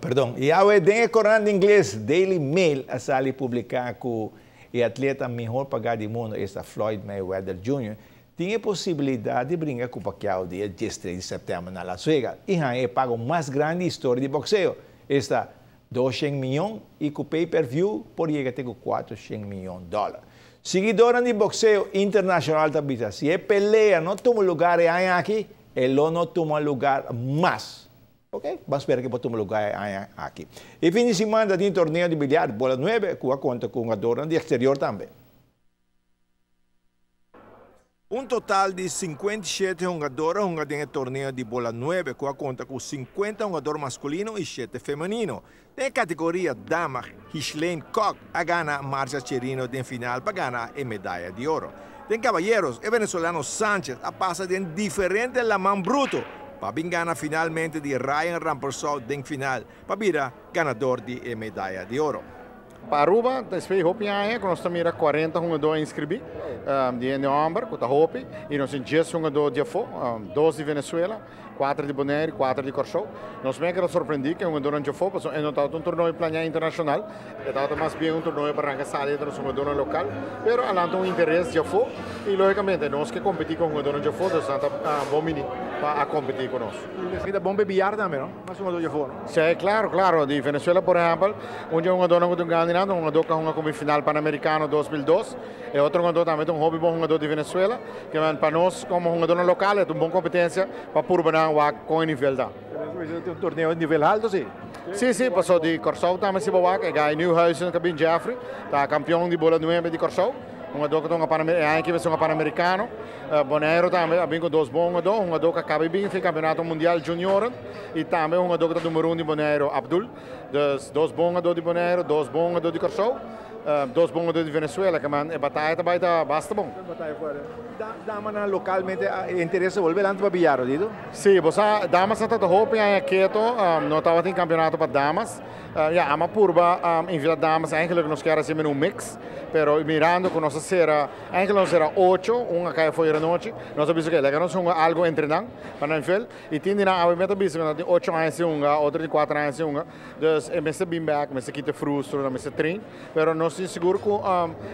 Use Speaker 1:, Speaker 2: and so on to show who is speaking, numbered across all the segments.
Speaker 1: Perdon. Y awe den e corant ingles Daily Mail a sali publica cu e atleta mihor paga di mundo, esta Floyd Mayweather Jr., tin e posibilidad di bringa cu Pacquiao dia 13 di september na Las Vegas y gana e pago mas grandi den historia di boxeo, esta 200 miyon, y cu pay-per-view por yega te 400 miyon di dollar. Siguidor di boxeo internacional ta bisa, si e pelea no tuma luga aki, e no tuma luga mas. Ok? Ban spera cu por tuma luga aki. Y fin di siman tin torneo di biliar, bola 9, cu a conta cu hungador di exterior tambe. Un total di 57 hungado a hunga den torneo di bola 9, cu a conta cu 50 hungado masculino y 7 femenino. Den categoria dama, Gislaine Koch a gana Marcia Cherino den final pa gana e medaya di oro. Den caballeros, e venezolano Sanchez a pasa den diferente laman bruto pa gana finalmente di Ryan Rampersad den final, pa bira ganador di medaya di oro.
Speaker 2: Pa Aruba, despues hopi aña, cu nos mira 40 hungado inscribi, di hende homber, cu ta hopi, y nos tin 10 hungado di afo, 2 di Venezuela, 4 di Bonaire, 4 di Corsou. Nos mes a sorprendi cu hungado di afo, pasobra no ta un torneo plania internacional, ta mas bien un torneo pa ranca sali entre hungado local, pero a lanta un interes di afo, y logicamente nos kier competi cu hungado di afo, anto ta bon mini pa competi cu nos.
Speaker 1: Ta bon pa biliar tambe, no? Mas hungado di afo, no?
Speaker 2: Si, claro. Di Venezuela, por ehempel, un hungado cu a gana, un hungado cu a hunga final Panamericano 2002, y otro hungado tambe, un hopi bon hungado di Venezuela, cu pa nos, como hungado local, ta un bon competencia pa purba cu e nivel ta.
Speaker 1: Un torneo di nivel halto, si?
Speaker 2: Si, paso di Corsou tambe si bo wak, Guy Newhuizen, Cabin Jeffrey, ta campeon di bola 9 di Corsou. Hungado cu ta aki bay un Panamericano. Bonaire tambe, a bin cu dos bon hungado, hungado cu a caba di bin campeonato mundial junior y tambe hungado cu ta number 1 di Bonaire, Abdul. Dus dos bon hungado di Bonaire, dos bon hungado di Corsou, dos bon hungado di Venezuela, cu man, e bataya tambe ta basta bon.
Speaker 1: Bataya fuera. Dama na localmente interesa bolbe lanti pa biliar, Dito?
Speaker 2: Si, bo damas ta hopi aña keto, no tabatin campeonato pa damas. Ja, ami a purba invita damas, eigenlijk nos kier asina un mix, pero mirando cu nos a eigenlijk nos era 8, un a cay afo anochi, nos a bisa cu laga nos hunga algo entre nan, pa nan vel, y tin di nan awe meta bisa cu tin 8 aña sin hunga, otro tin 4 aña sin hunga, dus e mester bin back, mester kita frustro, mester train, pero nos ta sigur cu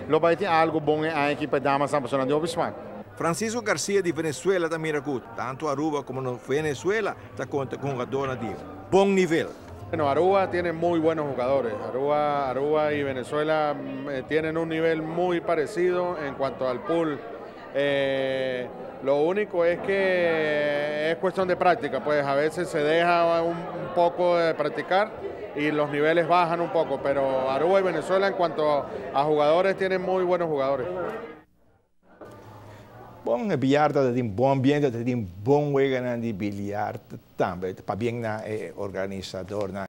Speaker 2: lo bay tin algo bon aki pa damas, pasobra nan di hopi smaak.
Speaker 1: Francisco Garcia di Venezuela tambe cu tanto Aruba como Venezuela ta conta cu hungado di bon nivel.
Speaker 3: Bueno, Aruba tiene muy buenos jugadores. Aruba y Venezuela tienen un nivel muy parecido en cuanto al pool. Lo único es que es cuestión de práctica, pues a veces se deja un poco de practicar y los niveles bajan un poco, pero Aruba y Venezuela en cuanto a jugadores tienen muy buenos jugadores.
Speaker 1: Bon, biliar tin bon ambiente, tin bon wega di biliar tambe, pabien na organisador.